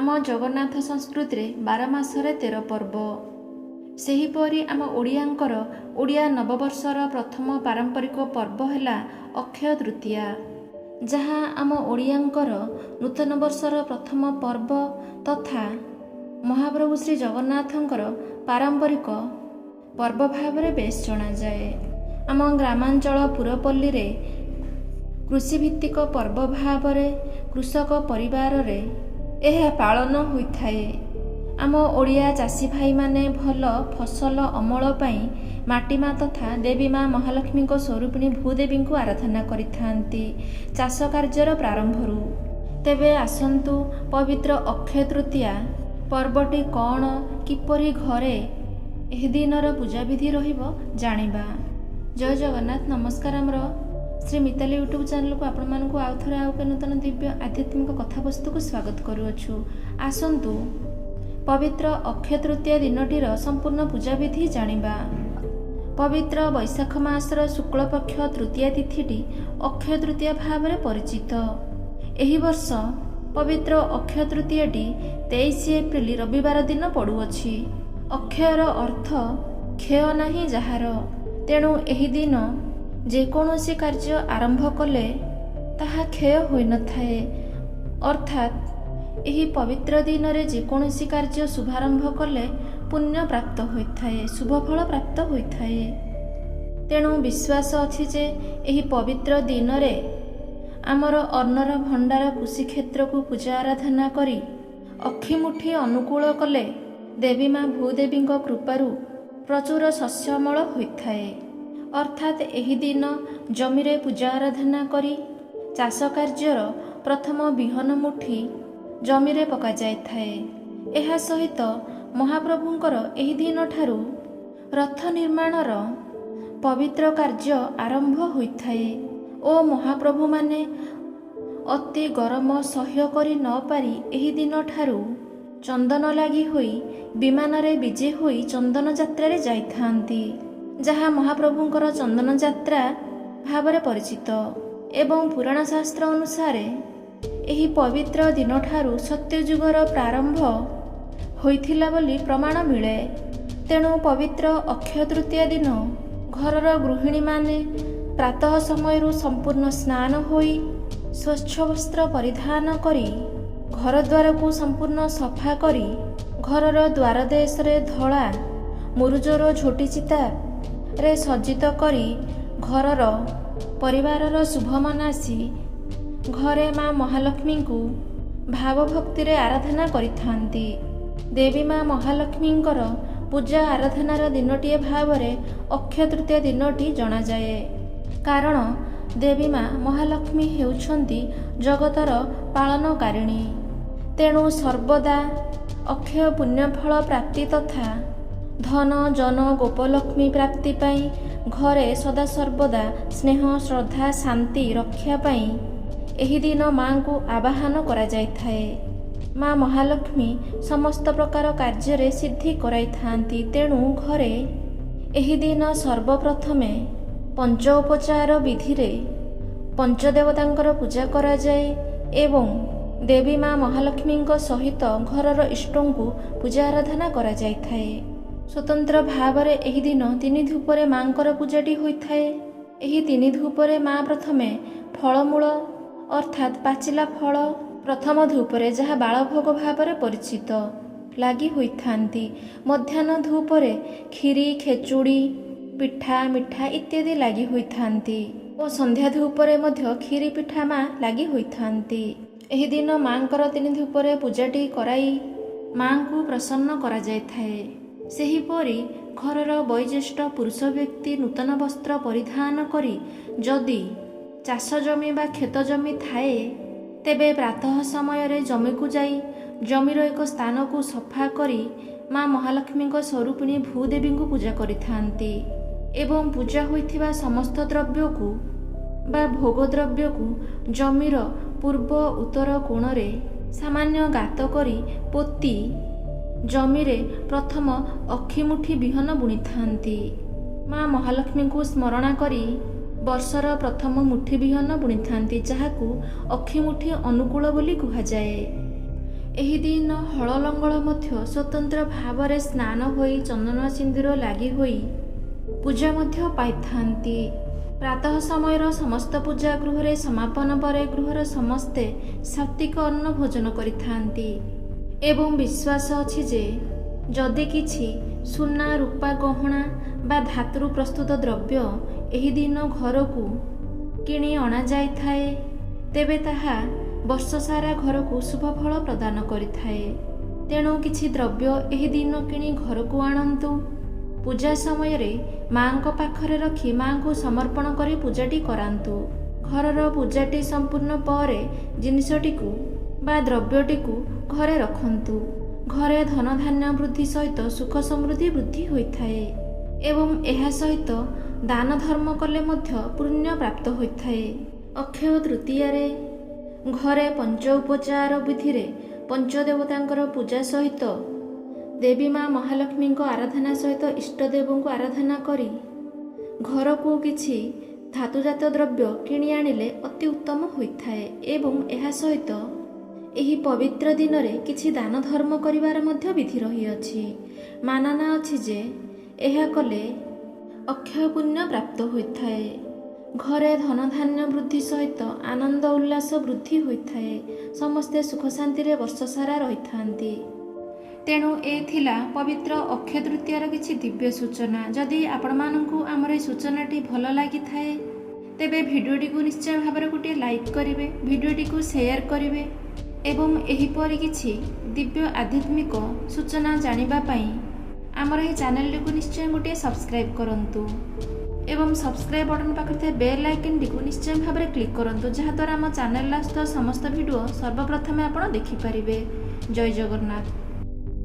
ଆମ ଜଗନ୍ନାଥ ସଂସ୍କୃତିରେ 12 ମାସରେ 13 ପର୍ବ। ସେହିପରି ଆମ ଓଡ଼ିଆଙ୍କର ଓଡ଼ିଆ ନବବର୍ଷର ପ୍ରଥମ ପାରମ୍ପରିକ ପର୍ବ ହେଲା ଅକ୍ଷୟ ତୃତୀୟା, ଯାହା ଆମ ଓଡ଼ିଆଙ୍କର ନୂତନ ବର୍ଷର ପ୍ରଥମ ପର୍ବ ତଥା ମହାପ୍ରଭୁ ଶ୍ରୀ ଜଗନ୍ନାଥଙ୍କର ପାରମ୍ପରିକ ପର୍ବ ଭାବରେ ବେଶ ଜଣାଯାଏ। ଆମ ଗ୍ରାମାଞ୍ଚଳ ପୁରପଲ୍ଲୀରେ କୃଷିଭିତ୍ତିକ ପର୍ବ ଭାବରେ କୃଷକ ପରିବାରରେ ଏହା ପାଳନ ହୋଇଥାଏ। ଆମ ଓଡ଼ିଆ ଚାଷୀ ଭାଇମାନେ ଭଲ ଫସଲ ଅମଳ ପାଇଁ ମାଟି ମା ତଥା ଦେବୀ ମା ମହାଲକ୍ଷ୍ମୀଙ୍କ ସ୍ୱରୂପିଣୀ ଭୂଦେବୀଙ୍କୁ ଆରାଧନା କରିଥାନ୍ତି ଚାଷ କାର୍ଯ୍ୟର ପ୍ରାରମ୍ଭରୁ। ତେବେ ଆସନ୍ତୁ ପବିତ୍ର ଅକ୍ଷୟ ତୃତୀୟା ପର୍ବଟି କ'ଣ, କିପରି ଘରେ ଏହି ଦିନର ପୂଜାବିଧି ରହିବ ଜାଣିବା। ଜୟ ଜଗନ୍ନାଥ, ନମସ୍କାର। ଆମର ଶ୍ରୀ ମିତାଲି ୟୁଟ୍ୟୁବ୍ ଚ୍ୟାନେଲକୁ ଆପଣମାନଙ୍କୁ ଆଉ ଥରେ ଆଉ ଏକ ନୂତନ ଦିବ୍ୟ ଆଧ୍ୟାତ୍ମିକ କଥାବସ୍ତୁକୁ ସ୍ୱାଗତ କରୁଅଛୁ। ଆସନ୍ତୁ ପବିତ୍ର ଅକ୍ଷୟ ତୃତୀୟା ଦିନଟିର ସମ୍ପୂର୍ଣ୍ଣ ପୂଜାବିଧି ଜାଣିବା। ପବିତ୍ର ବୈଶାଖ ମାସର ଶୁକ୍ଳପକ୍ଷ ତୃତୀୟା ତିଥିଟି ଅକ୍ଷୟ ତୃତୀୟା ଭାବରେ ପରିଚିତ। ଏହି ବର୍ଷ ପବିତ୍ର ଅକ୍ଷୟ ତୃତୀୟାଟି 23 ଏପ୍ରିଲ ରବିବାର ଦିନ ପଡ଼ୁଅଛି। ଅକ୍ଷୟର ଅର୍ଥ କ୍ଷୟ ନାହିଁ ଯାହାର। ତେଣୁ ଏହି ଦିନ ଯେକୌଣସି କାର୍ଯ୍ୟ ଆରମ୍ଭ କଲେ ତାହା କ୍ଷୟ ହୋଇନଥାଏ, ଅର୍ଥାତ୍ ଏହି ପବିତ୍ର ଦିନରେ ଯେକୌଣସି କାର୍ଯ୍ୟ ଶୁଭାରମ୍ଭ କଲେ ପୁଣ୍ୟ ପ୍ରାପ୍ତ ହୋଇଥାଏ, ଶୁଭଫଳ ପ୍ରାପ୍ତ ହୋଇଥାଏ। ତେଣୁ ବିଶ୍ୱାସ ଅଛି ଯେ ଏହି ପବିତ୍ର ଦିନରେ ଆମର ଅନ୍ନର ଭଣ୍ଡାର କୃଷିକ୍ଷେତ୍ରକୁ ପୂଜା ଆରାଧନା କରି ଅକ୍ଷିମୁଠି ଅନୁକୂଳ କଲେ ଦେବୀ ମା ଭୂଦେବୀଙ୍କ କୃପାରୁ ପ୍ରଚୁର ଶସ୍ୟମଳ ହୋଇଥାଏ। ଅର୍ଥାତ୍ ଏହି ଦିନ ଜମିରେ ପୂଜା ଆରାଧନା କରି ଚାଷ କାର୍ଯ୍ୟର ପ୍ରଥମ ବିହନ ମୁଠି ଜମିରେ ପକାଯାଇଥାଏ। ଏହା ସହିତ ମହାପ୍ରଭୁଙ୍କର ଏହି ଦିନଠାରୁ ରଥ ନିର୍ମାଣର ପବିତ୍ର କାର୍ଯ୍ୟ ଆରମ୍ଭ ହୋଇଥାଏ ଓ ମହାପ୍ରଭୁମାନେ ଅତି ଗରମ ସହ୍ୟ କରି ନପାରି ଏହି ଦିନଠାରୁ ଚନ୍ଦନ ଲାଗି ହୋଇ ବିମାନରେ ବିଜେ ହୋଇ ଚନ୍ଦନ ଯାତ୍ରାରେ ଯାଇଥାନ୍ତି, ଯାହା ମହାପ୍ରଭୁଙ୍କର ଚନ୍ଦନ ଯାତ୍ରା ଭାବରେ ପରିଚିତ। ଏବଂ ପୁରାଣ ଶାସ୍ତ୍ର ଅନୁସାରେ ଏହି ପବିତ୍ର ଦିନଠାରୁ ସତ୍ୟଯୁଗର ପ୍ରାରମ୍ଭ ହୋଇଥିଲା ବୋଲି ପ୍ରମାଣ ମିଳେ। ତେଣୁ ପବିତ୍ର ଅକ୍ଷୟ ତୃତୀୟା ଦିନ ଘରର ଗୃହିଣୀମାନେ ପ୍ରାତଃ ସମୟରୁ ସମ୍ପୂର୍ଣ୍ଣ ସ୍ନାନ ହୋଇ ସ୍ୱଚ୍ଛ ବସ୍ତ୍ର ପରିଧାନ କରି ଘରଦ୍ୱାରକୁ ସମ୍ପୂର୍ଣ୍ଣ ସଫା କରି ଘରର ଦ୍ୱାରଦେଶରେ ଧଳା ମୁରୁଜର ଝୋଟି ଚିତାରେ ସଜ୍ଜିତ କରି ଘରର ପରିବାରର ଶୁଭ ମନାସି ଘରେ ମା ମହାଲକ୍ଷ୍ମୀଙ୍କୁ ଭାବଭକ୍ତିରେ ଆରାଧନା କରିଥାନ୍ତି। ଦେବୀ ମା ମହାଲକ୍ଷ୍ମୀଙ୍କର ପୂଜା ଆରାଧନାର ଦିନଟିଏ ଭାବରେ ଅକ୍ଷୟ ତୃତୀୟା ଦିନଟି ଜଣାଯାଏ, କାରଣ ଦେବୀ ମା ମହାଲକ୍ଷ୍ମୀ ହେଉଛନ୍ତି ଜଗତର ପାଳନକାରିଣୀ। ତେଣୁ ସର୍ବଦା ଅକ୍ଷୟ ପୁଣ୍ୟଫଳ ପ୍ରାପ୍ତି ତଥା ଧନ ଜନ ଗୋପଲକ୍ଷ୍ମୀ ପ୍ରାପ୍ତି ପାଇଁ ଘରେ ସଦାସର୍ବଦା ସ୍ନେହ ଶ୍ରଦ୍ଧା ଶାନ୍ତି ରକ୍ଷା ପାଇଁ ଏହି ଦିନ ମାଙ୍କୁ ଆବାହନ କରାଯାଇଥାଏ। ମା ମହାଲକ୍ଷ୍ମୀ ସମସ୍ତ ପ୍ରକାର କାର୍ଯ୍ୟରେ ସିଦ୍ଧି କରାଇଥାନ୍ତି। ତେଣୁ ଘରେ ଏହି ଦିନ ସର୍ବପ୍ରଥମେ ପଞ୍ଚ ଉପଚାର ବିଧିରେ ପଞ୍ଚଦେବତାଙ୍କର ପୂଜା କରାଯାଏ ଏବଂ ଦେବୀ ମା ମହାଲକ୍ଷ୍ମୀଙ୍କ ସହିତ ଘରର ଇଷ୍ଟଙ୍କୁ ପୂଜା ଆରାଧନା କରାଯାଇଥାଏ। ସ୍ୱତନ୍ତ୍ର ଭାବରେ ଏହି ଦିନ 3 ଧୂପରେ ମାଙ୍କର ପୂଜାଟି ହୋଇଥାଏ। ଏହି 3 ଧୂପରେ ମା ପ୍ରଥମେ ଫଳମୂଳ ଅର୍ଥାତ୍ ପାଚିଲା ଫଳ ପ୍ରଥମ ଧୂପରେ, ଯାହା ବାଳଭୋଗ ଭାବରେ ପରିଚିତ, ଲାଗି ହୋଇଥାନ୍ତି। ମଧ୍ୟାହ୍ନ ଧୂପରେ କ୍ଷୀରି, ଖେଚୁଡ଼ି, ପିଠା, ମିଠା ଇତ୍ୟାଦି ଲାଗି ହୋଇଥାନ୍ତି ଓ ସନ୍ଧ୍ୟା ଧୂପରେ ମଧ୍ୟ କ୍ଷୀରି ପିଠା ମା ଲାଗି ହୋଇଥାନ୍ତି। ଏହି ଦିନ ମାଙ୍କର 3 ଧୂପରେ ପୂଜାଟି କରାଇ ମାଙ୍କୁ ପ୍ରସନ୍ନ କରାଯାଇଥାଏ। ସେହିପରି ଘରର ବୟୋଜ୍ୟେଷ୍ଠ ପୁରୁଷ ବ୍ୟକ୍ତି ନୂତନ ବସ୍ତ୍ର ପରିଧାନ କରି ଯଦି ଚାଷ ଜମି ବା କ୍ଷେତ ଜମି ଥାଏ, ତେବେ ପ୍ରାତଃ ସମୟରେ ଜମିକୁ ଯାଇ ଜମିର ଏକ ସ୍ଥାନକୁ ସଫା କରି ମା ମହାଲକ୍ଷ୍ମୀଙ୍କ ସ୍ୱରୂପିଣୀ ଭୂଦେବୀଙ୍କୁ ପୂଜା କରିଥାନ୍ତି ଏବଂ ପୂଜା ହୋଇଥିବା ସମସ୍ତ ଦ୍ରବ୍ୟକୁ ବା ଭୋଗ ଦ୍ରବ୍ୟକୁ ଜମିର ପୂର୍ବ ଉତ୍ତର କୋଣରେ ସାମାନ୍ୟ ଗାତ କରି ପୋତି ଜମିରେ ପ୍ରଥମ ଅକ୍ଷିମୁଠି ବିହନ ବୁଣିଥାନ୍ତି। ମା ମହାଲକ୍ଷ୍ମୀଙ୍କୁ ସ୍ମରଣା କରି ବର୍ଷର ପ୍ରଥମ ମୁଠି ବିହନ ବୁଣିଥାନ୍ତି, ଯାହାକୁ ଅକ୍ଷିମୁଠି ଅନୁକୂଳ ବୋଲି କୁହାଯାଏ। ଏହି ଦିନ ହଳ ଲଙ୍ଗଳ ମଧ୍ୟ ସ୍ୱତନ୍ତ୍ର ଭାବରେ ସ୍ନାନ ହୋଇ ଚନ୍ଦନ ସିନ୍ଦୁର ଲାଗି ହୋଇ ପୂଜା ମଧ୍ୟ ପାଇଥାନ୍ତି। ପ୍ରାତଃ ସମୟର ସମସ୍ତ ପୂଜା ଗୃହରେ ସମାପନ ପରେ ଗୃହର ସମସ୍ତେ ସାତ୍ତ୍ୱିକ ଅନ୍ନ ଭୋଜନ କରିଥାନ୍ତି ଏବଂ ବିଶ୍ୱାସ ଅଛି ଯେ ଯଦି କିଛି ସୁନା ରୂପା ଗହଣା ବା ଧାତୁରୁ ପ୍ରସ୍ତୁତ ଦ୍ରବ୍ୟ ଏହି ଦିନ ଘରକୁ କିଣି ଅଣାଯାଇଥାଏ, ତେବେ ତାହା ବର୍ଷ ସାରା ଘରକୁ ଶୁଭ ଫଳ ପ୍ରଦାନ କରିଥାଏ। ତେଣୁ କିଛି ଦ୍ରବ୍ୟ ଏହି ଦିନ କିଣି ଘରକୁ ଆଣନ୍ତୁ। ପୂଜା ସମୟରେ ମାଙ୍କ ପାଖରେ ରଖି ମାଙ୍କୁ ସମର୍ପଣ କରି ପୂଜାଟି କରାନ୍ତୁ। ଘରର ପୂଜାଟି ସମ୍ପୂର୍ଣ୍ଣ ପରେ ଜିନିଷଟିକୁ ବା ଦ୍ରବ୍ୟଟିକୁ ଘରେ ରଖନ୍ତୁ। ଘରେ ଧନଧାନ୍ୟ ବୃଦ୍ଧି ସହିତ ସୁଖ ସମୃଦ୍ଧି ବୃଦ୍ଧି ହୋଇଥାଏ ଏବଂ ଏହା ସହିତ ଦାନ ଧର୍ମ କଲେ ମଧ୍ୟ ପୁଣ୍ୟ ପ୍ରାପ୍ତ ହୋଇଥାଏ। ଅକ୍ଷୟ ତୃତୀୟାରେ ଘରେ ପଞ୍ଚ ଉପଚାର ବିଧିରେ ପଞ୍ଚଦେବତାଙ୍କର ପୂଜା ସହିତ ଦେବୀ ମା ମହାଲକ୍ଷ୍ମୀଙ୍କ ଆରାଧନା ସହିତ ଇଷ୍ଟଦେବଙ୍କୁ ଆରାଧନା କରି ଘରକୁ କିଛି ଧାତୁଜାତ ଦ୍ରବ୍ୟ କିଣି ଆଣିଲେ ଅତି ଉତ୍ତମ ହୋଇଥାଏ ଏବଂ ଏହା ସହିତ ଏହି ପବିତ୍ର ଦିନରେ କିଛି ଦାନ ଧର୍ମ କରିବାର ମଧ୍ୟ ବିଧି ରହିଅଛି। ମାନନା ଅଛି ଯେ ଏହା କଲେ ଅକ୍ଷୟ ପୁଣ୍ୟ ପ୍ରାପ୍ତ ହୋଇଥାଏ। ଘରେ ଧନଧାନ୍ୟ ବୃଦ୍ଧି ସହିତ ଆନନ୍ଦ ଉଲ୍ଲାସ ବୃଦ୍ଧି ହୋଇଥାଏ। ସମସ୍ତେ ସୁଖ ଶାନ୍ତିରେ ବର୍ଷ ସାରା ରହିଥାନ୍ତି। ତେଣୁ ଏ ଥିଲା ପବିତ୍ର ଅକ୍ଷୟ ତୃତୀୟାର କିଛି ଦିବ୍ୟ ସୂଚନା। ଯଦି ଆପଣମାନଙ୍କୁ ଆମର ଏହି ସୂଚନାଟି ଭଲ ଲାଗିଥାଏ, ତେବେ ଭିଡ଼ିଓଟିକୁ ନିଶ୍ଚୟ ଭାବରେ ଗୋଟିଏ ଲାଇକ୍ କରିବେ, ଭିଡ଼ିଓଟିକୁ ସେୟାର କରିବେ ଏବଂ ଏହିପରି କିଛି ଦିବ୍ୟ ଆଧ୍ୟାତ୍ମିକ ସୂଚନା ଜାଣିବା ପାଇଁ ଆମର ଏହି ଚ୍ୟାନେଲଟିକୁ ନିଶ୍ଚୟ ଗୋଟିଏ ସବସ୍କ୍ରାଇବ୍ କରନ୍ତୁ ଏବଂ ସବସ୍କ୍ରାଇବ୍ ବଟନ୍ ପାଖରେ ଥିବା ବେଲ୍ ଆଇକନ୍ଟିକୁ ନିଶ୍ଚୟ ଭାବରେ କ୍ଲିକ୍ କରନ୍ତୁ, ଯାହାଦ୍ୱାରା ଆମ ଚ୍ୟାନେଲରେ ଆସୁଥିବା ସମସ୍ତ ଭିଡ଼ିଓ ସର୍ବପ୍ରଥମେ ଆପଣ ଦେଖିପାରିବେ। ଜୟ ଜଗନ୍ନାଥ।